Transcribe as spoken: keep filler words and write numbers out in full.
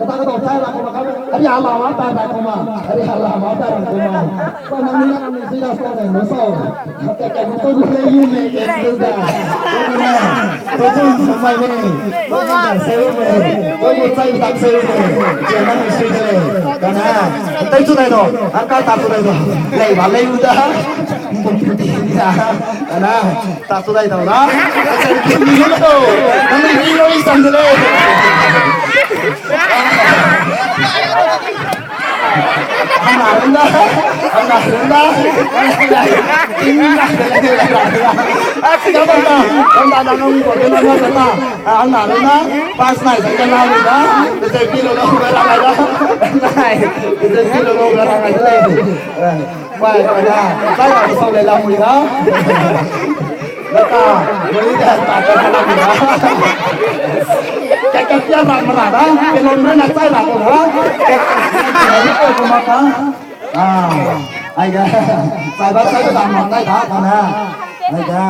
Kata kata chai la ko ma ka, ari hala ma ta ra ko ma, ari hala ma ta ra ko ma. Ko nang ni nang ni sui da sa da no sa. Ka ka ko ko le yu me ke lu da. Ko na, ko ko sa mai me. Ko ko da se me. Ko ko chai da se me. Je na ni sui de. Ka na, tai chu dai do. An ka ta chu dai do. Lei ba lei u da. Ko ko di da. Ka na. Ta chu dai dau da. Ni lo. Nang ni lo i sang de le. Ana runda. Ana runda. Ana runda. Ana runda. Ana runda. Ana runda. Pas nai sa kana runda. Te kilo lo gara ngai da. Nai. Te kilo lo gara ngai da. Bai, bai da. Bai da, sau le la mui da. Laka, mui da, ta ta la mui da. Ka ka pia ra ma ra da. Ke lo mui na chai la ko da. Ke ke ko ma ka. Ah, ai ga. Sai ba sai da ma nai da ka na. Ai ga.